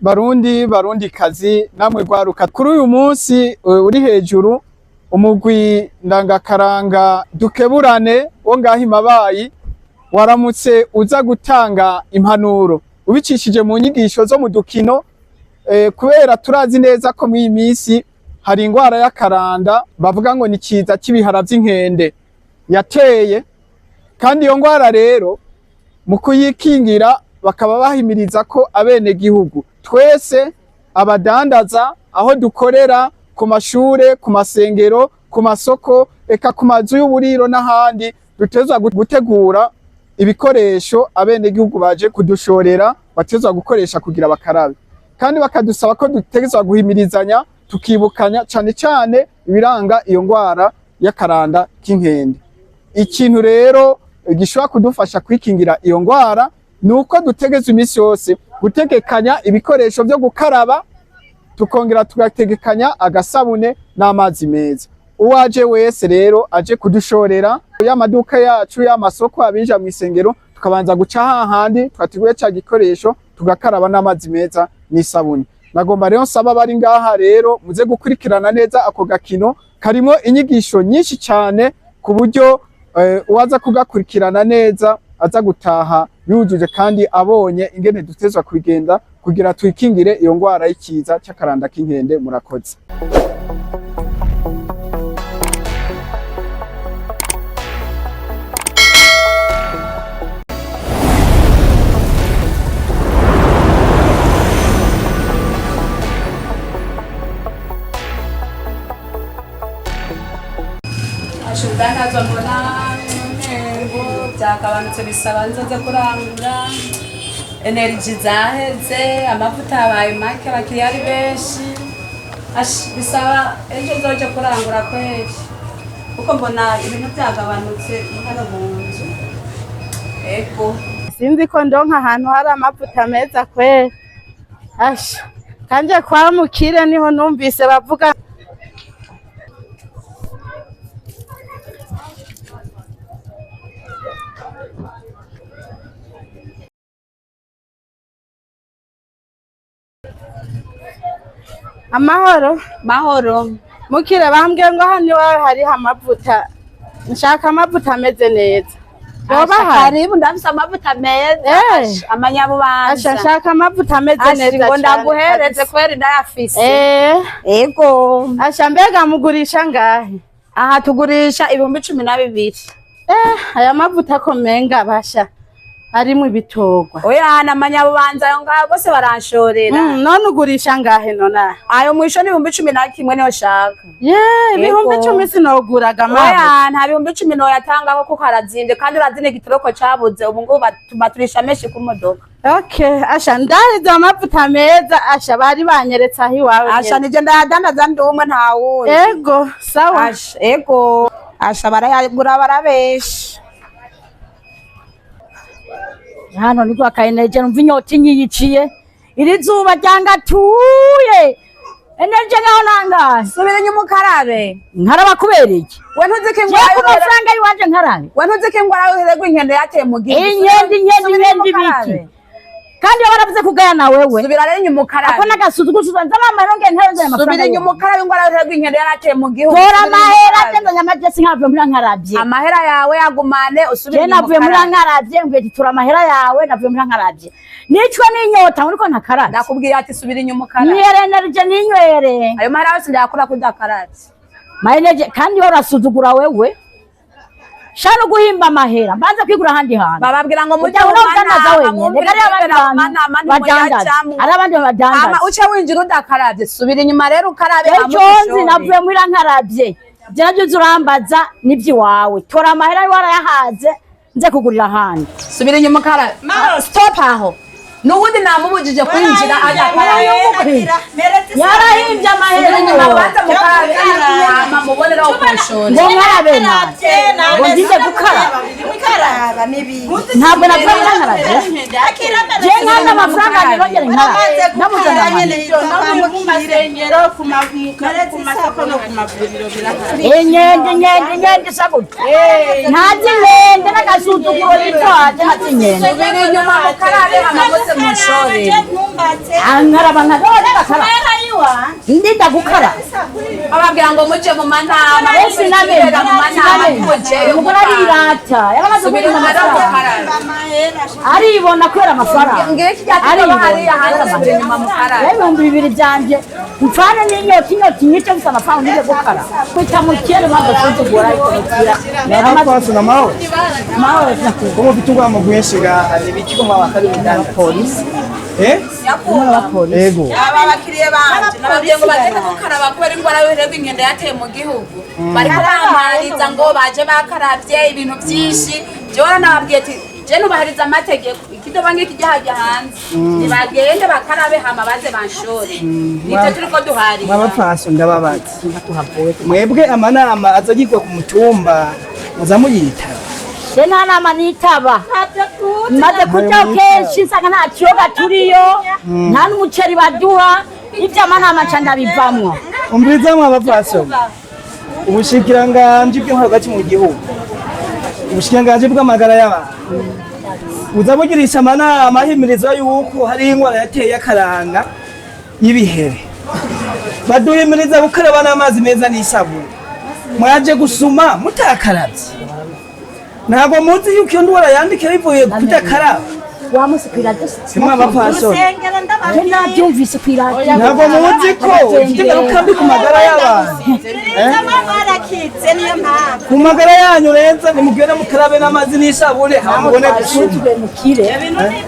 Barundi, barundi kazi, namwe rwaruka, kuri uyu munsi uri hejuru umugwi ndangakaranga Dukeburane wo ngaho Imabayi waramutse uza gutanga impanuro ubicishije mu nyigisho zo mu dukino, kubera turazi neza ko mw'iyi minsi hari ingwara y'akaranda bavuga ngo ni kiza c'ibihara vy'inkende yateye. Kandi iyo ngwara rero mu kuyikingira bakaba bahimiriza ko abenegihugu twese, abadandaza, aho dukorera, ku mashure, ku masengero, ku masoko, eka ku mazu y'uburiro n'ahandi, dutegerezwa gutegura ibikoresho abenegihugu baje kudushorera bategerezwa gukoresha kugira bakarabe. Kandi bakadusaba ko dutegerezwa guhimirizanya, tukibukanya cane cane ibiranga iyo ngwara y'akaranda k'inkende. Ikintu rero gishobora kudufasha kwikingira iyo ngwara ni uko dutegerezwa imisi yose gutegekanya ibikoresho vyo gukaraba, tukongera tugategekanya agasabune n'amazi meza. Uwaje wese rero aje kudushorera, y'amaduka yacu, y'amasoko, abinjira mw'isengero, tukabanza guca hahandi twateguye ca gikoresho, tugakaraba n'amazi meza n'isabune. Nagomba rero nsaba abari ngaha rero muze gukurikirana neza ako gakino karimo inyigisho nyinshi cane, ku buryo uwaza kugakurikirana neza aza gutaha yujuje kandi abonye ingene dutezwa kubigenda kugira twikingire iyo ngwara y'ikiza c'akaranda k'inkende. Murakoze. Urudandazwa mbona ntego byagabanutse, bisaba nzoze kurangura. Energy zaheze, amavuta yabaye make, abakiriya ari benshi. Bisaba ejo nzoje kurangura kweri, kuko mbona ibintu byagabanutse hano mu nzu. Ego. Sinzi ko ndonka ahantu hari amavuta meza kweri. Asha, kanje kwa Mukire niho numvise bavuga. Amahoro. Mahoro. Mukire, bambwiye ngo hano iwawe hariho amavuta. Nshaka amavuta ameze neza. Yoba ahari? Karibu, ndafise amavuta meza. Amanyabubanza. Asha, nshaka amavuta ameze neza ngo cane ndaguhereze kabisa. Kweri ndayafise. Ego. Asha, mbega mugurisha ngahe? Aha tugurisha 12,000. Aya mavuta ko menga basha arimwo ibitorwa. Oya, na amanyabubanza ayo ngayo bose baranshorera. None ugurisha ngahe nona? Ayo mwisho ni 11,000 niyo shaka. Ye, 10,000 sinoguraga amavuta. Oya, nta 10,000 noyatangako kuko arazimvye, kandi urazine igitoroko cabuze ubu ngubu baturisha menshi ku modoka. Okay, asha ndarize amavuta meza, asha bari banyeretse aho iwawe. Asha, nyene. nije ndayadandaza ndi umwe, nta wundi. Ego, sawa. Asha, ego. Asha, barayagura barabesha. Hano niko akaenerje, numva inyota inyiyiciye, iri zuba ryangatuye. Enerje ngaho nangahe? Subira inyuma ukarabe. Nkaraba kubera iki? We ntuzi ko Jewe ingwara ku mafaranga y'iwanje nkarabe? We ntuzi ko ingwara y'uruhere inkende yateye mu gihugu? Inkende, inkende, Subira inyuma inkende ibiki? ukarabe. Kandi iyo baravuze kugaya na wewe. Subira rero inyuma ukarabe. Ako n'agasuzuguro, nzana amahera ngende ntayo amafaranga. Subira inyuma ukarabe, ingwara y'uruhere inkende yarateye mu gihugu. Tora Subira inyuma amahera ukarabe. agenda nyamajesi, nkavuye muri nkarabye. Amahera yawe yagumane, usubire Je inyuma navuye muri ukarabe. nkarabye, mbwiye ati tura amahera yawe, navuye muri nkarabye. Nicwe n'inyota ngo niko ntakarabye. Ndakubwiye ati subira inyuma ukarabe. Nyere enerje ninywere. Ayo mahera yose ndayakura kuri dakarabye. Mayineje kandi iyo urasuzugura wewe. Shana uguhimba amahera, mbanza kwigura ahandi hantu. Bababwira ngo mujye Ujya mu unadandaza manama, wenyine. mwumvire Reka rero ibyo abandi manama bantu badandaza. ntimuyajamwo. Ari abandi badandaza. Hama uce winjira udakarabye, subira inyuma rero ukarabe. Hama Ejo nzi udushore. navuye muri nkarabye. Ibyo nabyo uza urambaza n'iby'iwawe. Tora amahera warayahaze nze kugurira ahandi. Subira inyuma ukarabe. Stop aho. N'ubundi namubujije kwinjira adakarabye. Yarahimbye amahera. Subira inyuma banza mukarabe, hama muboneraho kunshora. Ngo nkarabe nawe. Ngo ngize gukaraba. Ntabwo navuye muri nkarabye. Je nkana amafaranga nirongere nkarabe. Nabuze amahera. Mu masengero, ku masoko no ku mavuriro birahari. Inkende, inkende, inkende isa gutya. Ntazi inkende n'agasuzuguro bitwaje, ntazi inkende. Subira inyuma mukarabe, hama Muze munshorere. Nkaraba nkaraba bakara ndinda gukara. Bababwira ngo muje mu manama. Sinamenye mu manama muje. Umugore arirata yaramaze Subira kubona inyuma no amafaranga gukaraba. Aribona kubera amafaranga. Ngira iki cyatuma hariya hanze, subira inyuma mukaraba. 2000 byanje mfane n'inyota, inyota inyice gusa, amafaranga nige gukara kwita mukere bagasuzugura ariko mukira. Mwabapfasoni, amahoro? Mahoro. Ko mufite urwamo rwinshi ngaha, ni ibiki ko mwaba atari Polisi. Eh? Abapolisi. Ego. Aba bakiriye banje nababwiye ngo bagende gukaraba kubera ingwara y'uruhere rw'inkende yateye mu gihugu. Bariko bampariza ngo baje bakaravye ibintu vyinshi. Jewe nababwiye ati je nubahiriza amategeko, ikidoba ngiki hajya hanze, nibagende bakarabe hama baze banshore. Nivyo turiko duharira. Mwabapfasoni, ndababaza, mwebwe amanama azagirwa ku mutumba muza muyitaba? Je nta nama nitaba. Maze kuryaho kenshi nsanga nta kiyoga turiyo, nta n'umuceri baduha. Ivy'amanama nca ndabivamwo. Umviriza mwabapfasoni, ubushikiranganji bw'intwaro hagati mu gihugu, ubushikiranganji bw'amagara y'abantu buza bugirisha amanama ahimiriza yuko hari ingwara yateye akaranga y'ibihere. Baduhimiriza gukaraba n'amazi meza n'isabune. Mwaje gusuma mutakaravye, ntabwo muzi yuko iyo ndwara yandikira ivuye kudakaraba? Wa musi kw'iradiyo. Simwe abapfasoni. Je navyumvise kw'iradiyo. Ntabwo muzi ko ifite ingaruka mbi ku magara y'abantu? Barakitse, niyo mpamvu. Ku magara yanyu reza, nimugende mukarabe n'amazi n'isabune hama mubone gusuma. Twasuzugwe mukire,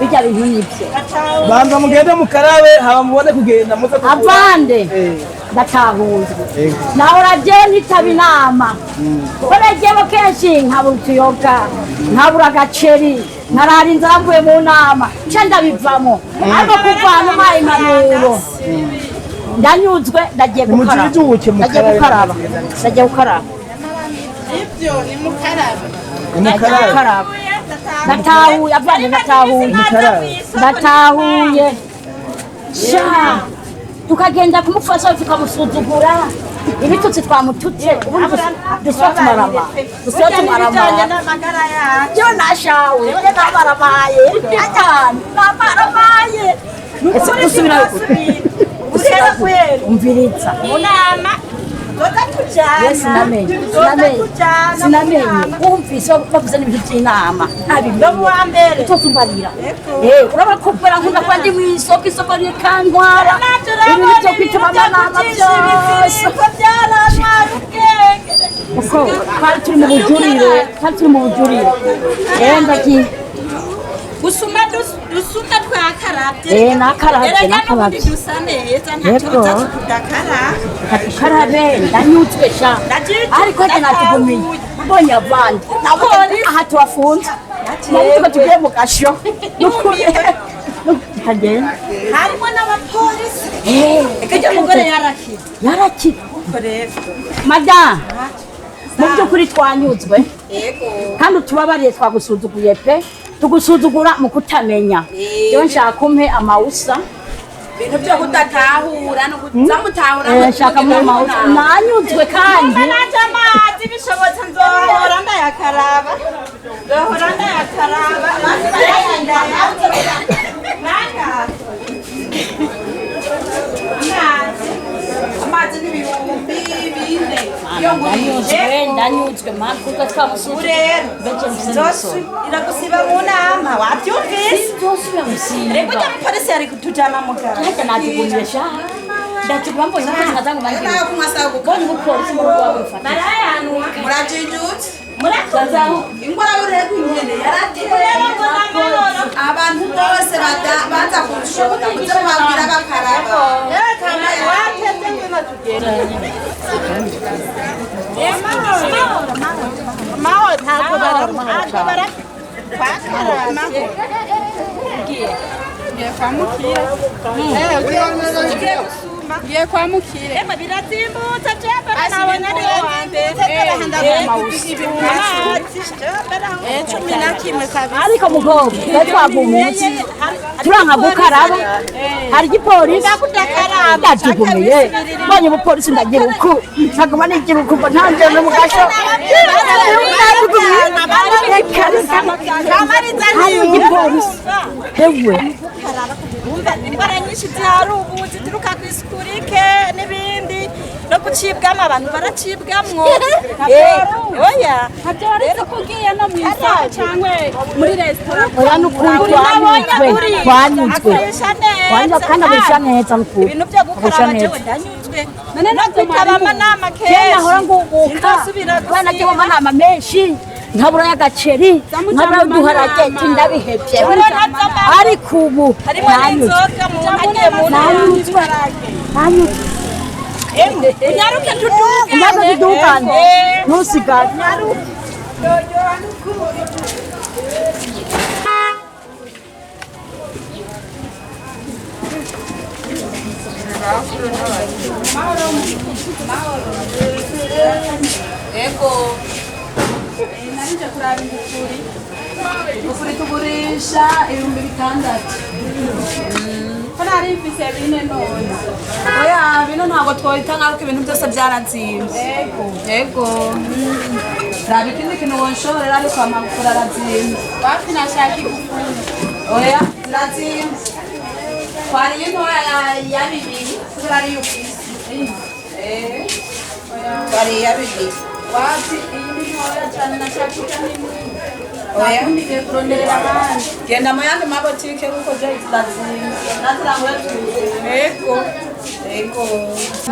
bijya bintu nivyo. Banza mugende mukarabe hama mubone kugenda muze kugura. Avande. Eh. Ndatahuye. Ego. Nahora je nitaba inama ko nagiyemo kenshi nkabura utuyoga, nkabura agaceri, nkarara inzara mvuye mu nama, nca ndabivamo. Ariko kuvana umpaye impanuro ndanyuzwe, ndagiye gukaraba. Nimujijuke. Ndagiye Mukarabe. gukaraba, ndagiye gukaraba. Ibyo ni mukarabe. Ndagiye Nimukarabe. gukaraba. Ndatahuye avande, ndatahuye. Mukarabe. Ndatahuye sha. Tukagenda kumufasha tukamusuzugura, ibitutsi twamututse, ubundi dusubira tumarama, dusubira tumarama. N'amagara yacu. Yo nashawe, yo namaramaye ajyana namaramaye. Ese dusubira Usubira kweli. Umviriza. Mu nama tuza tujana. Ye sinamenye. Tuza Sinamenye. tujana mu Sinamenye. nama. Wumvise bavuze n'ibintu by'inama. No mu wa mbere. Utotumbarira. Yego. Eh, urabona ko kubera nkunda kuba ndi mu isoko, isoko rikantwara. Ibintu byo kwituma amanama byose. Ko byarantwara ubwenge. Kuko twari turi mu bujurire, twari turi mu bujurire. Eh, ndagiye. Gusuma dusuma twakaravye. Eh, nakaravye, Erega nakaravye. n'ubundi dusa neza, ntacyo Yego. tuza tudakaraba. Karabe, ndanyuzwe sha. Ndajijuka, Ariko njye natugumiye. Mbonye abandi. Nabonye aha tubafunze. Nari tuba tugiye mu gasho. Nukuri. Tukagenda. Harimo n'abapolisi. Eh, Eka ujya mugore yarakira. Yarakira. Ubwo rero. Madamu, mu by'ukuri twanyuzwe. Yego. Kandi utubabariye, twagusuzuguye pe, tugusuzugura mu kutamenya. Yewe nshaka umpe amawusa. Ibintu byo kudatahura no kuzamutahura. Eh, nshaka mu amawusa, nanyuzwe kandi. Naje amazi bishobotse nzohora ndayakaraba. Nzohora ndayakaraba. Amazi barayandaya. Nanga. Amazi. Amazi n'4,000 iyo ngurije. Ndanyuzwe, ndanyuzwe mpamvu kuko twamusuzuguye. Rero nzosubira gusiba mu nama, wabyumvise? Sinzosubira gusiba. Rego ujya mupolisi yari kutujana muganga. Harya natugumiye sha, ndatuguma mbonye umukozi nkazangu mangira mbonye umupolisi mu rugo wawe mfata. Murajijutse ingwara y'uruhere rw'inkende yarateye abantu bose baza kushobora kuza kubabwira bakaraba. Ngiye kwa mukire. Emwe birazimbutse jembe nabonye ari wa mbere. Ariko mukobwa twari twagumutse turanka gukaraba, hari igipolisi ndajugumiye, mbonye umupolisi ndagira uku, nkaguma nigira uku ngo ntanje no mu gasho ndajugumiye. Reka reka, hari igipolisi hewe. Indwara nyinshi zihari ubu zituruka ku isuku rike n'ibindi no gucibwamo, abantu baracibwamwo. Oya. Ntabyo waretse ko ugiye no mu isoko cyangwa muri resitora. Oya, nukuri twanyuzwe, twanyuzwe. Akoresha neza. Twanyuzwe kandi agurisha neza nukuri. Ibintu byo Agurisha gukaraba neza. jewe ndanyuzwe. None no nabyo kwitaba mwarimu. amanama Je kenshi. nahora nguguka Sinzosubira kubera nagiye mu gusiba. manama menshi nkabura y'agaceri, nkabura y'uduharage, ndabihevye, ariko ubu harimo nanyuzwe. n'inzoga mu agiye mu nama. Nanyuzwe, nanyuzwe. Unyaruke tuduge. Umaze tudugane, ntusigare. Ego. Narije kuraba ingufuri. Ingufuri tugurisha 6000. Ko nari mfise bine none. Oya, bino ntabwo twohita nk'uko ibintu byose byarazimvye. Ego. Yego. Raba ikindi kintu wonshorera, ariko amagufuri arazimvye. Wapi, nashaka igufuri. Oya, zirazimvye. Twariye intoya ya bibiri kubera ariyo ufise. Eh. Twariye iya bibiri. Wapi, iyi ni ntoya cyane, nashaka ijya nini. Oya. Nakundiye kuronderera abandi. Genda mu yandi mabotike kuko je zirazimvye. Naziranguye tuzi. Ego. Yego.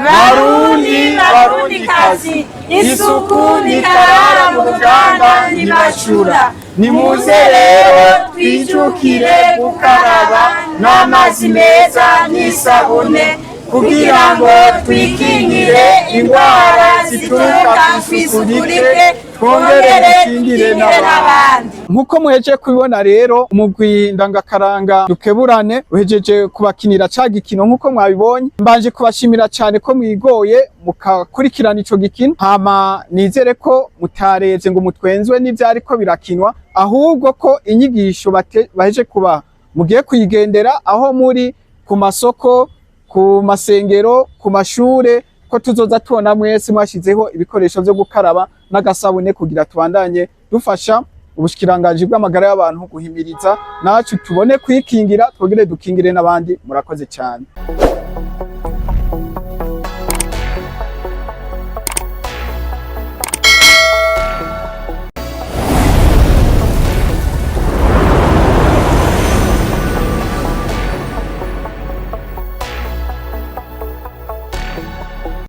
Barundi, Barundikazi, isuku ni karara mu ruganda ntibashura. Nimuze rero twijukire gukaraba n'amazi meza n'isabune kugira ngo twikingire indwara zituruka ku isuku rike, twongere dukingire n'abandi. Nk'uko muhejeje kubibona rero, umugwi ndangakaranga Dukeburane uhejeje kubakinira ca gikino nk'uko mwabibonye. Mbanje kubashimira cane ko mwigoye mukakurikirana ico gikino, hama nizere ko mutareze ngo mutwenzwe n'ivyariko birakinwa, ahubwo ko inyigisho baheje kubaha mugiye kuyigendera aho muri, ku masoko, ku masengero, ku mashure, ko tuzoza tubona mwese mwashizeho ibikoresho vyo gukaraba n'agasabune kugira tubandanye dufasha ubushikiranganji bw'amagara y'abantu guhimiriza, nacu tubone kwikingira twongere dukingire n'abandi. Murakoze cyane.